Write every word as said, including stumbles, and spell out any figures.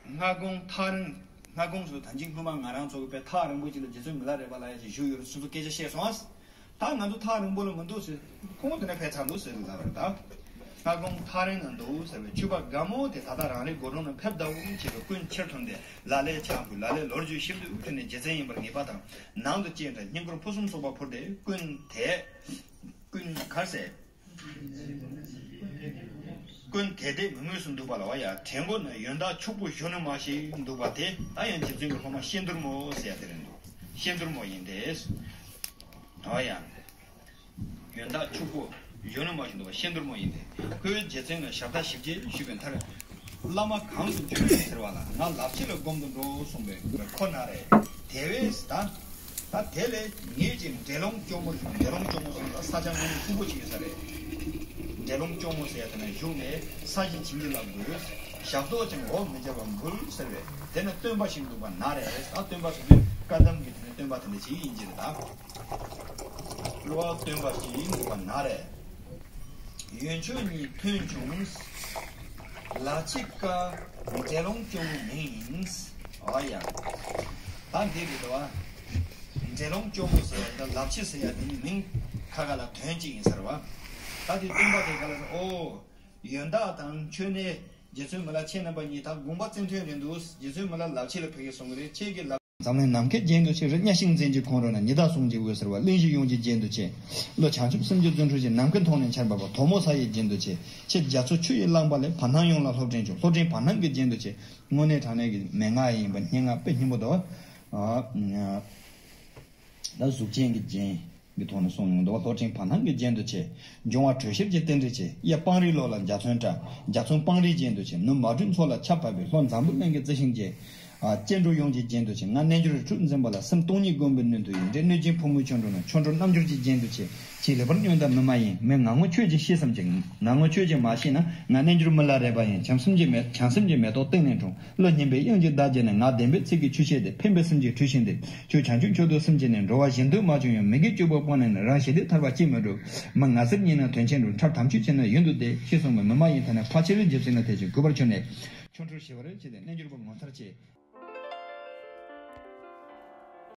སྔ་དགོང་ཐག་རིང་། སྔ་དགོང་སུ་ད་ཅིག་སྔོན་མ་ང་རང་ཚོ་གི་པའི་ཐག་རིང་པོ་ཅིག་ལ་རྗེ་བཙུན་མི་ལ་རས་པ་ལ་ཡ་ཅིག་བཞུགས་ཡོད་རེད། སོ་སོ་སྐད་ཆ་བཤད་སོང་ཨ། ད་ང་ཚོ་ཐག་རིང་པོ་ལ་མི་འདུག་ཟེར། ཁོང་དེ་ནས་ཕེབས་ཚར་འདུག་ཟེར་ལབ་རེད་ད། སྔ་དགོང་ཐག་རིང་ན་འདུག་ཟེར་བའི་ཕྱུ་པ་དགའ་མོ་དེ་ད་ལྟ་རང་རེའི་སྒོ་དྲུང་ན་ཕེབས་ཟླ་བོ་བྱས་པའི་ཀུན་ཕྱིར་ཐོན་ཏེ་ལ་ལས་ཕྱག་ཕུལ། ལ་ལས་ལོ་རྒྱུས་ཞིབ་ཏུ་ཐོས་ནས་རྗེ་བཙུན་ཡིན་པར་ངེས་པ་དང་། ནང་དུ་སྤྱན་དྲངས་སྙིང་ཁུར་ཕུན་སུམ་ཚོགས་པ་ཕུལ་ཏེ་ཀུན་དེ། ཀུན་གར་ཟེར། ཀུན་དེ་དེ་མི་མངོན་སུ་འདུག་པ་ལ་བ་ཡ། དྲན་གོ་ན་ཡོན་བདག་ཕྱུག་པོ་གཞོན་ནུ་མ་ཞིག་འདུག་པ་དེ་ད་ཡང་རྗེ་བཙུན་གྱི་སློབ་མ་ཤེས་འདུར་མོ་ཟེར་ཡ་དེ་རེད་འདུག་ཤེས་འདུར་མོ་ཡིན་ཏེ། བ་ཡ། ཡོན་བདག་ཕྱུག་པོ་གཞོན་ནུ་མ་ཞིག་འདུག་པ་ཤེས་འདུར་མོ་ཡིན་ཏེ། ཁོས་རྗེ་བཙུན་ལ་ཞབས་ཏོག་ཞིབ་རྒྱས་ཞུས་པའི་མཐར། བླ་མ་གང་དུ་བྱོན་ཟེར་བ་ལ། ང་ལབ་ཕྱི་ལ་སྒོམ་དུ་འགྲོ་གསུངས་པས་ཁོ་ན་རེ། དེ་བས་ད། ད་དེ་ལས་ངེད་ཀྱིས་འདྲེ་ལོང་སྐྱོང་མོ། འདྲེ་ལོང་སྐྱོང་མོ་ཟེར་ན་ས་ཆ་དངོས་གནས་ཁུ་པོ་ཅིག་ཡོད་ས་རེད། འདྲེ་ལོང་སྐྱོང་མོ་ཟེར་ཡ་དེ་ན་བཞུགས་ནས་ས་གཞི་བྱིན་གྱིས་བརླབ་དགོས། ཞབས་ཏོག་ཅིང་འོག་མི་བརྗེ་བ་འབུལ་ཟེར་བས། དེ་ནི་སྟོན་པ་ཞིག་འདུག་པ་ན་རེ། ད་སྟོན་པ་ཟེར་དུས་བཀའ་གདམས་ཀྱི་དེ་ནི་སྟོན་པ་དེ་འདྲ་ཞིག་ཡིན་གྱི་རེད་ད། གླུ་བ་སྟོན་པ་ཞིག་འདུག་པ་ན་རེ། ཡོན་མཆོད་གཉིས་ཐོན་བྱུང་། ལ་ཕྱི་ཀ་འདྲེ་ལོང་སྐྱོང་མོ་མིང་ཡིན། ཨ་ཡ། ད་འདི་རེད་དོ། འདྲེ་ལོང་སྐྱོང་མོ་ཟེར་ཡ་ད་ལ་ཕྱི་ཟེར་ཡ་དེ་ནི་མིང་ཁ་ཁ་ལ་དོན་གཅིག་ཡིན་ས་རེད་བ། ད་དེ་སྟོན་པ་དེ་ག་ལ་ཟེར། ཨོ། ཡོན་བདག་དང་མཆོད་གནས་རྗེ་བཙུན་མི་ལ་ཁྱེད་རྣམ་པ་གཉིས་ད་དགོངས་པ་རྩེ་མཐུན་རེད་འདུག་རྗེ་བཙུན་མི་ལ་ལ་ཕྱི་ལ་ཕ་གིར་སོང་གི་རེད། ཁྱེད་ཀྱི་ལ། འཛམ་གླིང་ནམ་མཁའི་རྒྱན་དུ་ཆེ། རི་གཉའ་ཤིང་འཛིན་གྱི་ཁོང་ཁྲོ་ན། ཉི་ཟླ་ཟུང་གི་འོད་ཟེར་བ། གླིང་བཞི་ཡོངས་ཀྱི་རྒྱན་དུ་ཆེ། ཀླུ་བྱང་ཆུབ་སེམས་ཀྱི་རྫུ་འཕྲུལ་གྱིས། ནམ་མཁའི་མཐོངས་ནས་འཆར་བ་པོ། དོག་མོ་ས་ཡི་རྒྱན་དུ་ཆེ། ཁྱེད་རྒྱ་མཚོ་ཆུ་ཡི་རླངས་པ་ལས། བར་སྣང་ཡོངས་ལ་སློབ་སྤྲིངས་བྱུང་། སློབ་སྤྲིངས་བར་སྣང་གི་རྒྱན་དུ་ཆེ། དངོས་གནས་དྲང་གནས་ཀྱི་མན་ངག་ཡིན་པ་སྙན་ངག་དཔེ་སྙན་པོ་འདུག་ད་གཟུགས་ཅན་གྱི་རྒྱན་གྱི་ཐོག་ནས་གསུངས་ཡོང་འདུག་སློབ་སྤྲིངས་བར་སྣང་གི་རྒྱན་དུ་ཆེ། འབྱུང་བ་དྲོད་གཤེར་གྱི་རྟེན་འབྲེལ་ཆེ། གཡས་སྤང་རིའི་ལོགས་ལ་འཇའ་ཚོན་བཀྲ། འཇའ་ཚོན་སྤང་རིའི་རྒྱན་དུ་ཆེ། ནུབ་མ་བགྲོད་མཚོ་ལ་ཆར་བབས་པའི། ལྷོ་འཛམ་བུ་གླིང་གི་རྩི་ཤིང་རྒྱན། ཨ། སྐྱེ་འགྲོ་ཡོངས་ཀྱི་རྒྱན་དུ་ཆེ། ང་རྣལ་འབྱོར་རི་ཁྲོད་འཛིན་པ་ལ། སེམས་སྟོང་ཉིད་བསྒོམ་པའི་སྣོད་དུ་ཡིན། འདྲེ་གནོད་སྦྱིན་ཕོ་མོའི་ཆོ་འཕྲུལ་ན། ཆོ་འཕྲུལ་རྣལ་འབྱོར་གྱི་རྒྱན་དུ་ཆེ། ཁྱེད་ལེགས་པར་མངོན་དང་མི་སྨྲ་ཡིན། མི་ང་ངོ་ཁྱོད་ཀྱིས་ཤེས་སམ་ཅིག་ང་ངོ་ཁྱོད་ཀྱིས་མ་ཤེས་ན། ང་རྣལ་འབྱོར་མི་ལ་རས་པ་ཡིན། བྱང་སེམས་ཀྱི་མེ། བྱང་སེམས་ཀྱི་མེ་ཏོག་སྟེང་ནས་འཁྲུངས། གླུ་སྙན་པའི་དབྱངས་ཀྱི་ཟླ་རྒྱས་ནས། ངག་བདེན་པའི་ཚིག་གི་ཆུ་ཤེལ་ཏེ། ཕན་པའི་སེམས་ཀྱི་འཁྲུལ་ཤིང་ཏེ། ཁྱོད་བྱང་ཆུབ་མཆོག་ཏུ་སེམས་བསྐྱེད་ནས། འགྲོ་བ་གཞན་དོན་མ་བྱུང་ཡང་། མི་དགེ་བཅུ་པོ་སྤངས་ནས་ནི། རང་ཞི་བདེ་ཐར་པ་ཅིས་མི་འགྲུབ། མི་ང་ཟེར་རྙེད་ན་དོན་ཆེན་འགྲུབ། འཁྲབ་དམ་ཆོས་བྱེད་ན་ཡུན་དུ་བདེ། ཞེས་གསུངས་པས་མི་སྨྲ་ཡིན་ཐ་ན་ཕལ་ཆེར་རྗེ་བཙུན་ལ་ཐེག་ཅིང་གུས་པར་གྱུར་ནས། ཆོ་འཕྲུལ་ཞི་བར་བྱས་ཏེ་རྣལ་འབྱོར་པ་ངོ་མཚར་ཆེ།